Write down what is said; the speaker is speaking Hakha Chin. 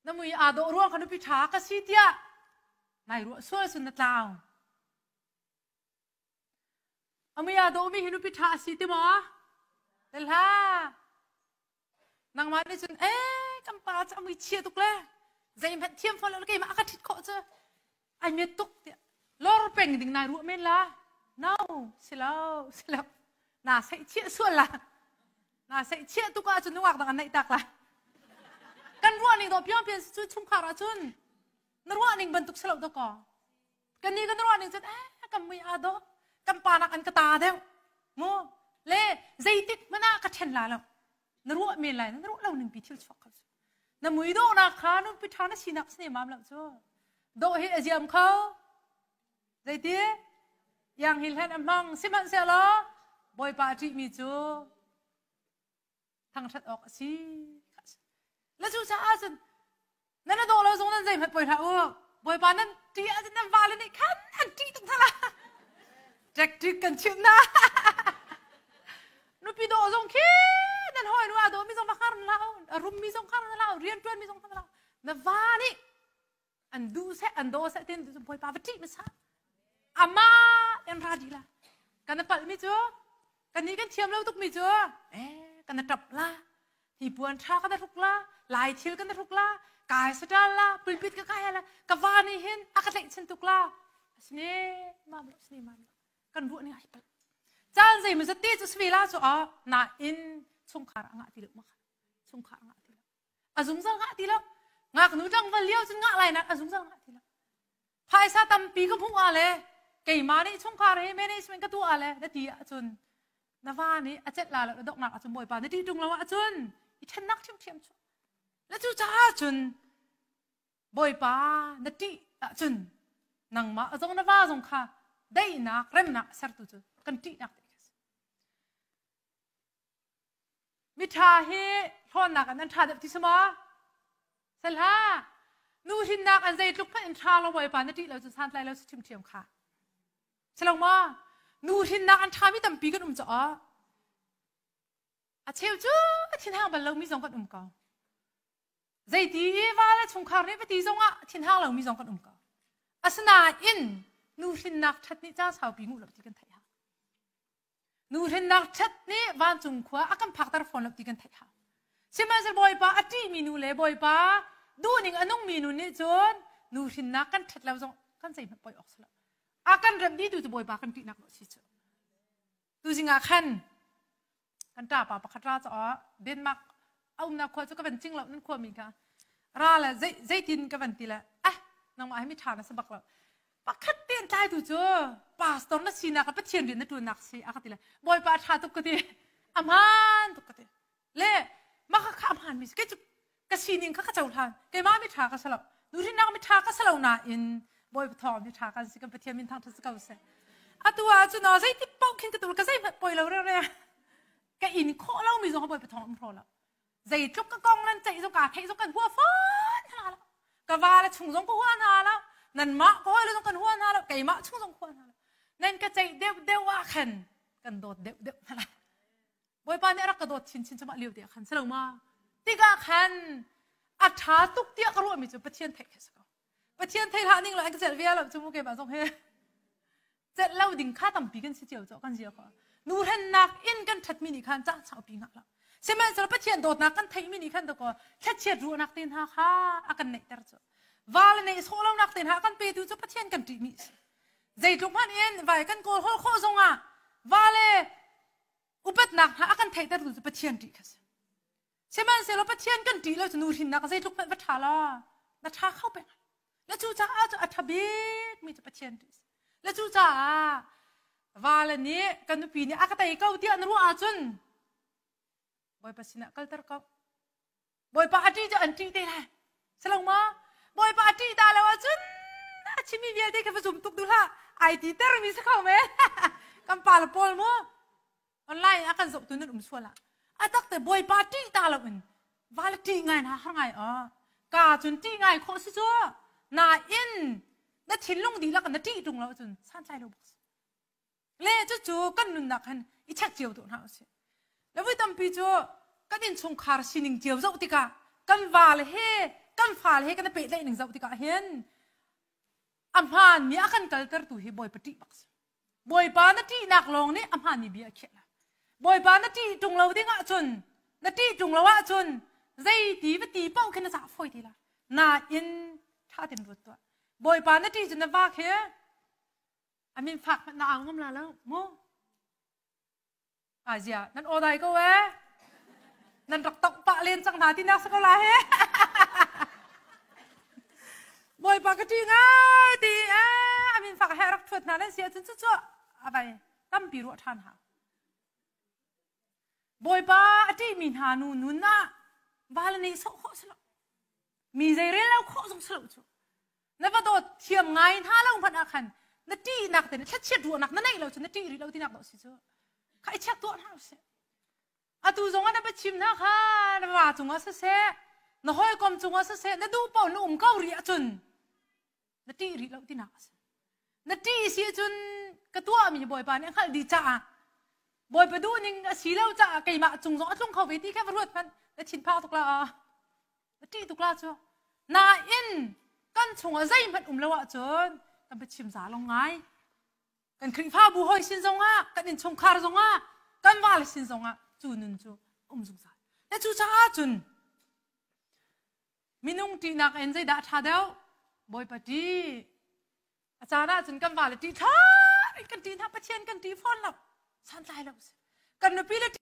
Na mui aa dawh ruang kha nupi ṭha ka si tiah nai ruah sual cun na tlau. A mui aa dawhmi hi nupi ṭha a si ti maw? Tel hlah. Nangmah nih cun ee kan pa cu a mui chia tuk le zeihmanh thiam fawn lo keimah a ka ṭhit khawh cu ai met tuk tiah lor peng ding nai ruah men la. No, si lo, si lo. Na seih chiah sual la. Na seih chiah tuk ahcun nungak dang an neih tak la. Kan ruah ning dawh piang pian cu chungkhar ahcun na ruah ning bantuk si lo dakaw. Kan nih kan ruah ning cun eh kan mui aa dawh kan pa nak an ka ta deuh mu le zeitik hmanh ah ka ṭhen la lo na ruah men lai na ruah lo ning pi thil chuak kho cu na mui dawhnak kha nu pi ṭha na sinak si mam lo cu dawh hi a ziam kho zeiti yang hil hen a hmang sihmanhsehlaw bawipa a ṭihmi cu thangṭhat awk a si. Na cu caah cun nan a dawh lo zong nan zeihmanh poi hlah u. Bawipa nan ṭih ahcun nan vale nih khan an ṭih tuk hna la. Tactic kan chimh hna. Nupi dawh zong khi nan hawi nu aa dawh mi zong va khar hlah u. A rum mi zong khar hlah u. Rian ṭuan mi zong khar hlah u. Na va nih an duh seh an daw seh tin Bawipa va ṭih hmasa. Ama in ra dih la. Kan palh mi cu kan nih kan thiam lo tuk mi cu eh kan ṭap la hnipuan ṭha kan hruk la lai thil kan hruk la kai saṭal la pulpit ka kai la ka va nih hin a ka tlaihchan tuk la asine mam lo asine mam lo kan ruah ning ai palh caan zei maw zati cu svi la cu a nain chungkhar a ngah ti lo ma kha chungkhar a ngah ti lo a zungzal ngah ti lo ngaknu tlangval lio cun ngah lai nak a zungzal ngah ti lo phaisa tampi ka hmuh ah le keimah nih chungkhar hi management ka tuah ah le na ti ahcun na va nih a celh la lo na donghnak ahcun bawipa na ti ṭung lo ahcun i ṭhennak ṭhiamṭhiam cu na cu caah cun bawipa na ṭih ahcun nangmah zong na va zong kha daihnak remnak a sertu cu kan ṭihnak te kha Miṭha hi hlawnnak in an ṭha deuh ti si maw? Sal hlah. Nu hrinnak an zeitluk hmanh in ṭha lo Bawipa na ṭih lo cun santlai lo si ṭhiamṭhiam kha. Si lo maw? Nu hrinnak an ṭhami tampi kan um caah a cheu cu a thinhang bal lomi zong kan um ko. Zeiti i va le chungkhar nih va ti zongah thinhang lomi zong kan um ko. Asinain nu hrinnak ṭhat nih caan saupi nguh lo ti kan theih hau. Nuhrinnak ṭhat nih vancung khua a kan phakter fawn lo ti kan theih hau. Sihmanhsehlaw Bawipa a ṭihmi nu le Bawipa duhning a nungmi nu nih cun nuhrinnak kan ṭhat lo zong kan zeihmanh poi awk si lo. A kan remh dihtu cu Bawipa kan ṭihnak lo si cu. Tuzing ah khan kan ṭapa pakhat ra caah Denmark a umnak khua cu ka van cing lo nan khuami kha ra le zeitin ka van ti le ah nangmah hi mi ṭha na si bak lo pakhat te an tlaitu cu pastor na sinak ah Pathian rian na ṭuannak si a ka ti le Bawipa a ṭha tuk ka ti a hmaan tuk ka ti le mah kha kha a hmaan mi si kei cu ka sining kha ka cohlan keimah mi ṭha ka si lo nuhrinnak mi ṭha ka si lo nain Bawipa thawng mi ṭha kan si kan Pathian min thangṭhat si ko seh atu ah cun zeiti paoh khin ka tu ka zeihmanh poi lo re re ka in khawh lo mi zong Bawipa thawng um hraw lo zeitluk ka kong nan ceih zong ka theih zong kan hua fawn hna lo ka va le chung zong ka hua hna lo nanmah ka hawi le zong kan hua hna lo keimah chung zong hua hna lo nan ka ceih deuh deuh ah khan kan dawt deuh deuh hna la bawipa nih a rak ka dawt chin chin cuma lio te ah khan si lo ma tikah khan a ṭha tuk tiah ka ruahmi cu Pathian theih khi si ko Pathian thei hlah ning lo an ka celh ve lo cu mu keimah zong he celh lo ding kha tampi kan si cio cawh kan zia kho nu hrennak in kan ṭhatmi nih khan cah saupi ngah lo sihmanhsehlaw Pathian dawtnak kan theihmi nih khan dakaw thlachiat ruahnak te hna kha a kan neihter cu va le neih sawh lonak te hna a kan petu cu Pathian kan ṭihmi si zeitluk hmanh in vai kan kawl hol khawh zongah va le upatnak hna a kan theihtertu cu Pathian ṭih kha si Sihmanhsehlaw Pathian kan ṭih lo cu nu hrinnak zeitluk hmanh va ṭha la na ṭha kho peng na cu caah cu a ṭha bikmi cu Pathian ṭih si na cu caah vale nih ka nupi nih a ka tei ko tiah na ruah ahcun Bawipa sinah kalter ko Bawipa a ṭih cu an ṭih te lai si lo ma Bawipa a ṭih ta lo ahcun a chimmi vialte kha va zum tuk duh hlah ai ti termi si kho men kan pa le pawl mu online a kan zohtu nan um sual ah a tak te bawipa ṭih ta lo in va le ṭih ngai na har ngai a ka cun ṭih ngai khawh si cu nain na thinlung dihlak na ṭih ṭung lo cun santlai lo bak si le cucu kan nunnak han i check cio tu hna usih le voi tampi cu kan innchungkhar sining cio zoh tikah kan va le he Kan fale he kan i pehtlaih ning zoh tikah hin a hmaanmi a kan kaltertu hi Bawipa ṭih bak si. Bawipa na ṭihnak lawng nih a hmaanmi bia a khiah lai. Bawipa na ṭih ṭung lo ding ahcun na ṭih ṭung lo ahcun zeiti va ti paoh khi na cah fawi ti lai. Nain ṭha tein ruat tuah. Bawipa na ṭih cu na vak hi a min fak hmanh na au ngam la lo mu. Azia nan aw dai ko eh. Nan rak tok pah len cang hna ti nak si ko la he. Bawipa ka ṭih ngai ti eh a min fak he rak ṭhuat hna nan si ahcun cucu a vai tampi ruah ṭhan hau. Bawipa a ṭihmi hna nu nun ah val nei sawh khawh si lo. Mi zei rel lo khawh zong si lo cu. Na va dawt thiam ngai hna lo hmanh ah khan na ṭihnak te thlachiat ruahnak na neih lo cu na ṭih rih lo tinak dawh si cu. Kha i check tuah hna usih. Atu zong ah na biachim hna kha na va cungah siseh, na hawikom cungah siseh, na duh paoh na um ko rih ahcun na ṭih rih lo tinak a si. Na ṭih si ahcun ka tuahmi Bawipa nih a hngalh dih caah Bawipa duhning a si lo caah keimah cung zong a tlung kho ve ti kha va ruat hmanh na thinphang tuk la na ṭih tuk la cu. Nain kan chungah zeihmanh um lo ahcun kan biachim za long ngai. Kan Khrihfabu hawi sin zongah, kan innchungkhar zongah, kan vale sin zongah cu nun cu um zungzal. Na cucaah cun minung ṭihnak in zeidah a ṭha deuh? Bawipa ṭih. A caan ahcun kan vale ṭih thla kan ṭih hna Pathian kan ṭih fawn lo. Santlai lo si. Kan nupi le.